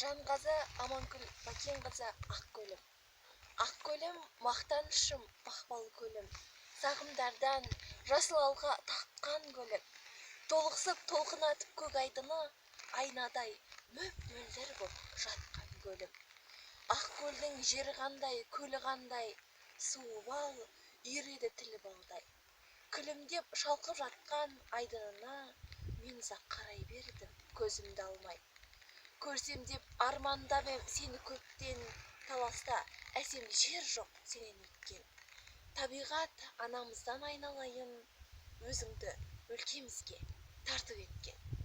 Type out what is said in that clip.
Жанғазы Аманкүл Бәкенқызы. Ақкөлім. Ақкөлім, мақтанышым, мақпал көлім, сағымдардан жасыл алқа таққан көлім. Толықсып толқын атып көк айдыны, айнадай мөп мөлдір боп жатқан көлім. Ақкөлдің жері қандай, көлі қандай, суы бал, үйіреді тілі балдай. Күлімдеп шалқып жатқан айдынына мен ұзақ қарай бердім көзімді алмай. Көрсем деп армандап ем сені көптен, Таласта әсем жер жоқ сенен өткен. Табиғат анамыздан айналайын, өзіңді өлкемізге тарту еткен.